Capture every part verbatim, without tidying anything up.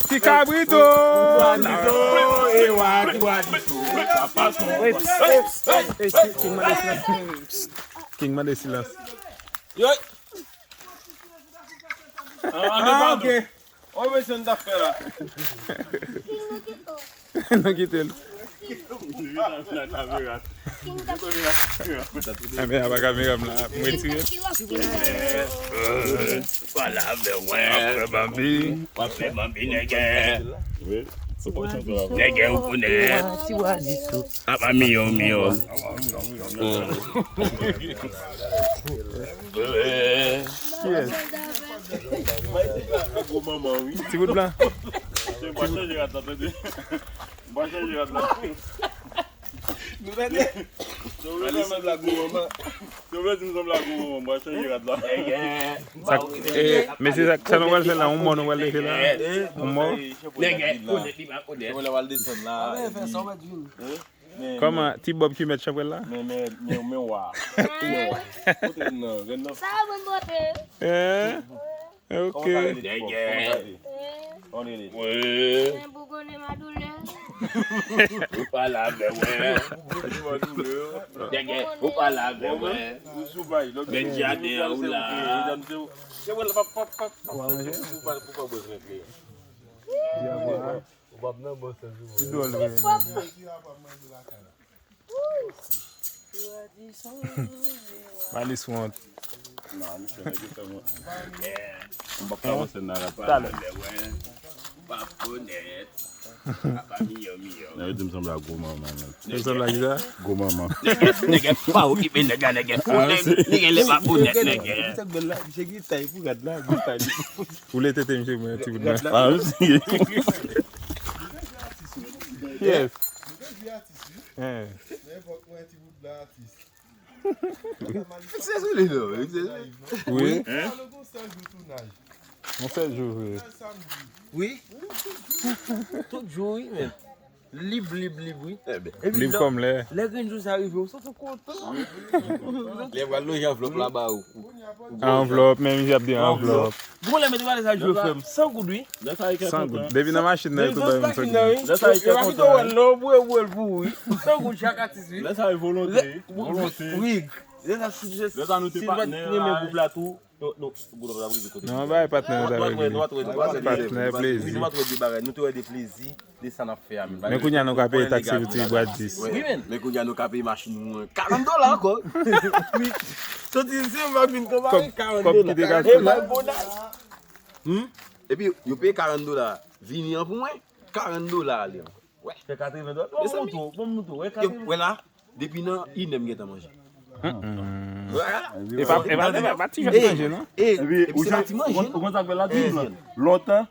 Ti kabrito. King mande silans. King mande silans. Ah, ok. Ou wè sa n t ap fè la? Nou kite l. Kamera, pa kamera m la, m retire. Pale avè mwen. W ap fè Bambi. W ap fè Bambi, nègè. Nègè, ou konnen. Apa miyo, miyo. Kiyès? Ti bout blan. Mwen chanje rad la, tande. Mwen chanje rad la. Nou tande? Mwen sanble ak gwo manman. Si w vle di m sanble ak gwo manman, mwen chanje rad la. Sa, eh, mesye, sa, sa nou pral fè la, yon mò nou pral leve la. Yon mò. Nègè, konnen li pa konnen. Mwen la pral desann la. Fè sa, w mèt vin. Kòman, ti Bob ki mèt chanpwèl la? Men, men, men, men, wa. Men, wa. Kote l nan? Gad nan. Sa, bon, bote. Eh? Ok. Nègè. Wi. Ou pale avè mwen. Nègè, ou pale avè mwen. Men jaden an ou la. Ou p ap nan bon sans ou. Idòl, wi. Malis wont. Non, misye nèg yo fè mwen. M p ap ka panse nan rap. Talè. Pa konèt. Apa miyo, miyo. Nèg yo di m sanble ak gwo manman, men. Ou sanble ak kisa? Gwo manman. Nègè, nègè, pa okipe nèg la, nègè. Nègè, nègè, pa konèt, nègè. Misye gen tay pou rad la, gen tay li. Ou le tete misye mwen ti bout nan. Ah, misye. Yes. Hein. Se sou li non, se sou li. Wi. Hein? Yon sèl jou vre. Wi. Tout jou, wi, men. Lib, lib, lib, wi. Lib kòm lè. Lè grenn jou sa rive, ou santi w kontan. Lè pral lonje anvlòp la ba ou. Anvlòp, menm jan ap di anvlòp. Bon, lè mete pale sa, jou fè m san goud, wi. San goud. Depi nan machin nan, yo tou bay moun san goud. Yo pa kite w wè l non, bouye, bouye l pou ou, wi. San goud chak atis, wi. Lè sa e volonte, wi. Volonte. Wi. Lè sa, si, si, si nou pa renmen gwoup la tou, non, non, gwoup la pa rive kote. Non, bay patnè nou ta rive. Patnè, plezi. Nou te wè de bagay, nou te wè de plezi de sa n ap fè a, men. Men kounye a nou ka peye taksi pou ti bwat dis. Wi, men. Men kounye a nou ka peye machin mwen karant dola ankò. Wi. Soti isi, m pa vin konpare karant dola. Kòb ki te ka fè. E bay bonay. Hmm? Epi, yo peye karant dola vini an pou mwen, karant dola ale an. Wè. Fè katreven dola. Bon, mouton, bon, mouton, wè, katreven. Wè la, depi nan inè m gentan manje. Wè la. E pa, e pa, e pa, pa ti jèn manje, non? E, epi se pa ti manje, non. Ou konn sa k fè la, ti blan? Lontan,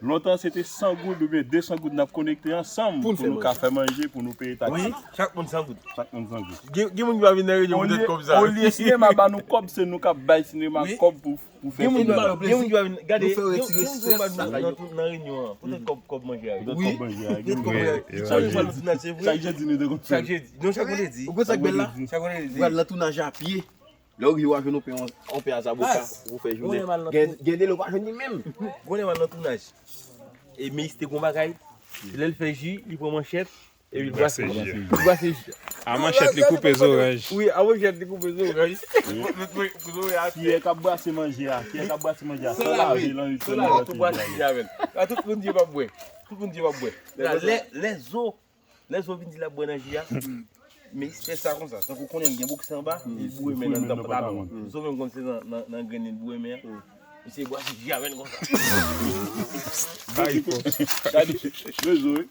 lontan, se te san goud oubyen de san goud n ap konekte ansanm pou nou ka fè manje, pou nou peye taksi. Wi, chak moun san goud. Chak moun san goud. Gen, gen moun ki pa vin nan reyinyon poutèt kòb sa. Olye, olye sinema ba nou kòb, se nou k ap bay sinema kòb pou Gen moun ki pa, gen moun ki pa vin, gade, gen, gen moun ki pa vin nan, nan, nan reyinyon an. Poutèt kòb, kòb manje a. Poutèt kòb manje a. Gen kòb manje a. Chak jou pral tounaj, se vre. Chak jedi nou te konn fè. Chak jedi. Non, chak vandredi. Ou konn sa k bèl la? Chak vandredi. Ou pral nan tounaj a pye. Lè w rive w a jwenn yon pen, yon pen a zaboka pou fè jounen. Gen, gen de lè w pa jwenn li menm. Gwo nèg mal nan tounaj. E Meyis te gon bagay. Lè l fè ji, li pran manchèt. Epi l brase ji. Li brase ji. A manchèt li koupe zoranj. Wi, a manchèt li koupe zoranj. Kiyè k ap brase manje a? Kiyè k ap brase manje a? San lave, san lave, tou brase ji avè l. La, tout moun di yo p ap bwè. Tout moun di yo p ap bwè. La, lè, lè zo, lè zo vin di l ap bwè nan ji a, men li fè sa konsa. Tankou konnen l gen boukse anba, li boure men nan pantalon. Zo menm konn se nan, nan, nan grenn li boure men an. Misye bwase ji avè l konsa. Gade, men zo, wi.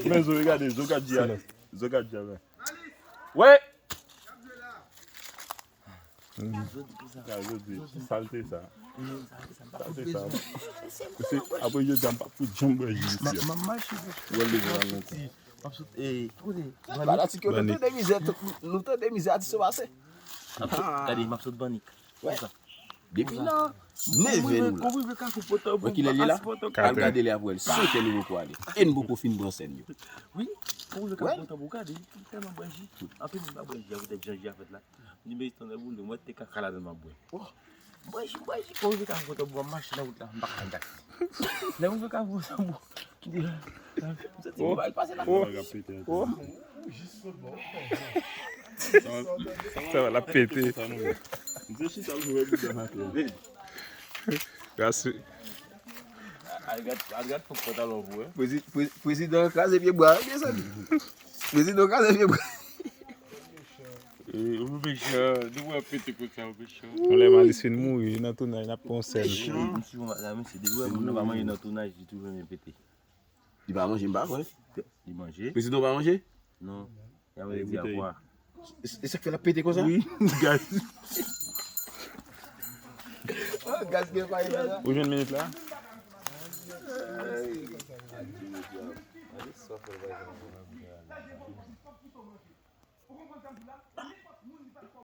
Men zo, wi, gade, zo gad ji a. Zo gad ji a, men. Wè! Sa, jodi, salte sa. Salte sa. Apre jodi a, m p ap fout janm bwè ji isi a. Wè, leve la, lontan. Fanatik yo, nou tande mizè, nou tande mizè atis yo pase. Gade, m ap sot bannik. Wè. Depi nan neve nou la. Wè kilè li la? Al gade li apre l. Senk è nou poko ale. E n poko fin pran sèn yo. Wi, kou rive kat pòtan pou gade, li tèlman bwè ji. Anpil moun pa bwè ji a poutèt jan ji a fèt la. Ni bezwen tann boule, mwen te kaka ladan m ap bwè. M bwè ji, m bwè ji, kou rive kat pòtan pou m mache nan wout la, m pa ka gade. Lè m rive kat pòtan pou m santi m pa pase la. Sa va la pete. Gras. Al gad, al gad fòk pantalon pou wè. Prezi- prezi- Prezidan kraze pye bwa, wi, mezanmi. Prezidan kraze pye bwa. E, ou mechan, nou wè pete konsa, ou mechan. Yon lè Malis fin mouri nan tounaj, n ap pran yon sèl. Mechan. Misye, misye, depi wè moun nan pa manje nan tounaj, li toujou renmen pete. Li pa manje, m pa kwè. Li manje. Prezidan pa manje? Non. Y ap di avwa. E sa k fè l ap pete konsa? Wi, gaz. Gaz gen pa konsa. Ou jwenn minit la?